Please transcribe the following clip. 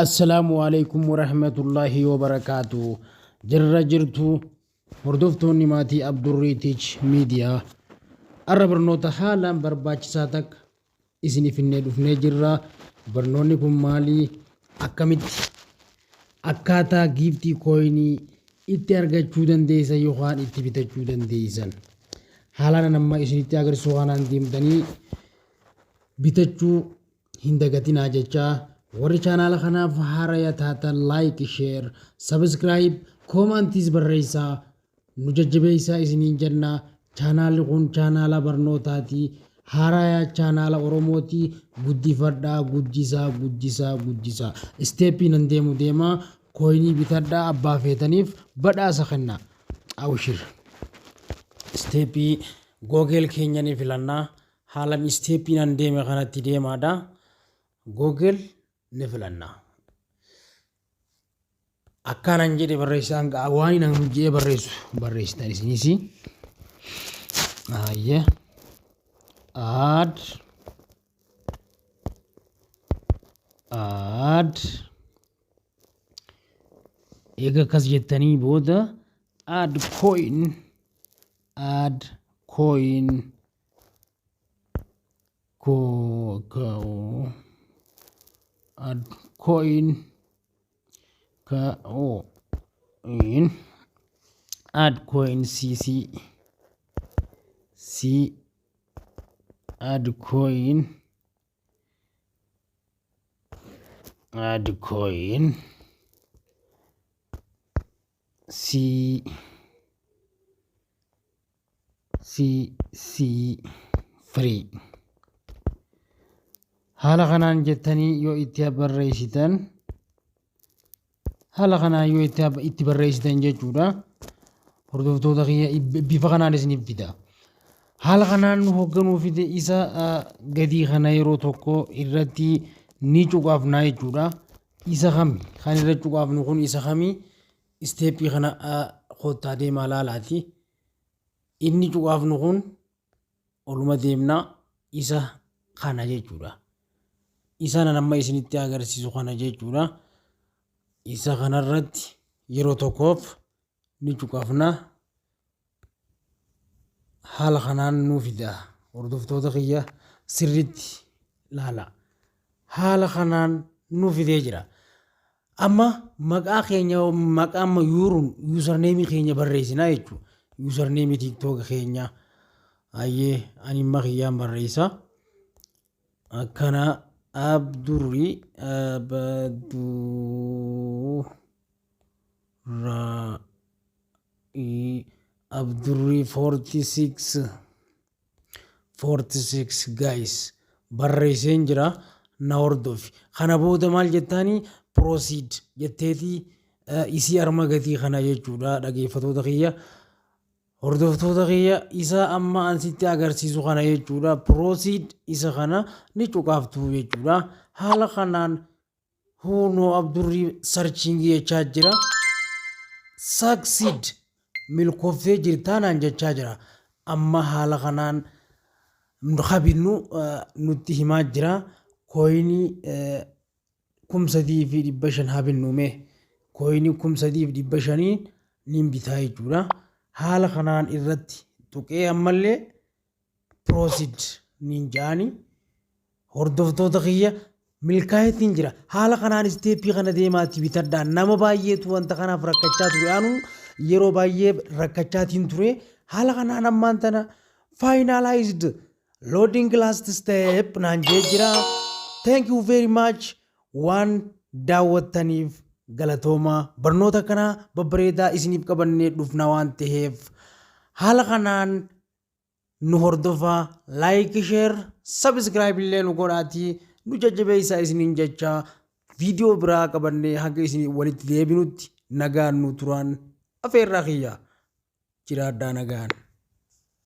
Assalaamu alaikum warahmatullaahi wabarakaatu. Jirra jirtu hordoftoonni maatii Abdurrii Teach Miidiyaa. Arra barnoota haalaan barbaachisaa takka isiniif finnee dhufnee jirra. Barnoonni kun maali? Akkamitti akkaataa giiftii kooyinii itti argachuu dandeessan yookaan itti bitachuu dandeessan. Haalaan amma isinitti agarsiisu kanaan deemtanii bitachuu hin dagatinaa jechaa, warri chaanaala kanaaf haaraya taatan like, share, subscribe, koomantiis barreessaa nu jajjabeessaa isiniin jenna. Chaanaalli kun chaanaala barnootaati, haaraya chaanaala Oromooti. Guddifadhaa, guddisaa, guddisaa, guddisaa. Isteeppii nan deemu deemaa, kooyinii bitadhaa, abbaa feetaniif badhaasa kenna. Awshir, isteeppii Google keenya ni filannaa. Haalan isteeppiin an deeme kanatti deemaadha. Google ni filanna. Akkaan jedhe barreessaan waan an jedhe barreessu barreessitan isinis. Ayyee. Add add eega akkas jettanii booda add coin, add coin, ko ka add coin, ka o in add coin, c c c add coin, add coin c c c free. Haala kanaan jettanii yoo itti barreessitan, haala kanaan yoo itti barreessitan jechuudha. Hordoftoota kiyya, bifa kanaan isiniif fida. Haala kanaan nu hoogganuu fide. Isa gadii kana yeroo tokko irratti ni cuqaafnaa jechuudha. Isa kami kan irra cuqaafnu kun? Isa kami? Isteeppii kana kottaa deemaa laalaati. Inni cuqaafnu kun oluma deemnaa, isa kana jechuudha. Isa nan amma isinitti agarsiisu kana jechuudha. Isa kanarratti yeroo tokkoof ni cuqaafna. Haala kanaan nuu fida. Hordoftoota kiyya, sirriitti laala. Haala kanaan nuu fidee jira. Amma maqaa keenya, maqaa amma yuuruun username keenya barreessinaa jechuudha. Username TikTok keenya. Ayyee, ani amma kiyyaan barreessa. Akkana Abdurri Abduu Abdurri 46 46 guys, barreesseen jira, na hordofi. Kana booda maal jettaani? Proceed jetteeti isii arma gatii kana jechuudha. Dhageeffatoota kiyya, hordoftoota kiyya, isa amma an sitti agarsiisu kana jechuudha. Proceed isa kana ni cuqaaftu jechuudha. Haala kanaan huunoo Abdurrii searching jechaa jira. Succeed, milkooftee jirtaa naan jechaa jira. Amma haala kanaan habinnu nutti himaa jira. Kooyinii 3500 habinnu mee. Kooyinii 3500 nin bitaa jechuudha. Haala kanaan irratti tuqee ammallee proceed nin ja'ani. Hordoftoota kiyya, milkaa'eetiin jira. Haala kanaan isteeppii kana deemaatti bitadhaa. Nama baay'eetu wanta kanaaf rakkachaa ture. Anu yeroo baay'ee rakkachaatiin ture. Haala kanaan ammaan tana finalized, loading last step naan jee jira. Thank you very much, waan daawwattaniif galatoomaa. Barnoota kana babbareedaa isiniif qabannee dhufna waan ta'eef haala kanaan nu hordofaa, like, share, subscribe illee nu godhaatii nu jajjabeessaa isiniin jecha, viidiyoo biraa qabannee haga isin walitti deebinutti nagaan nu turaan afeerraa kiyya. Jiraadhaa nagaan.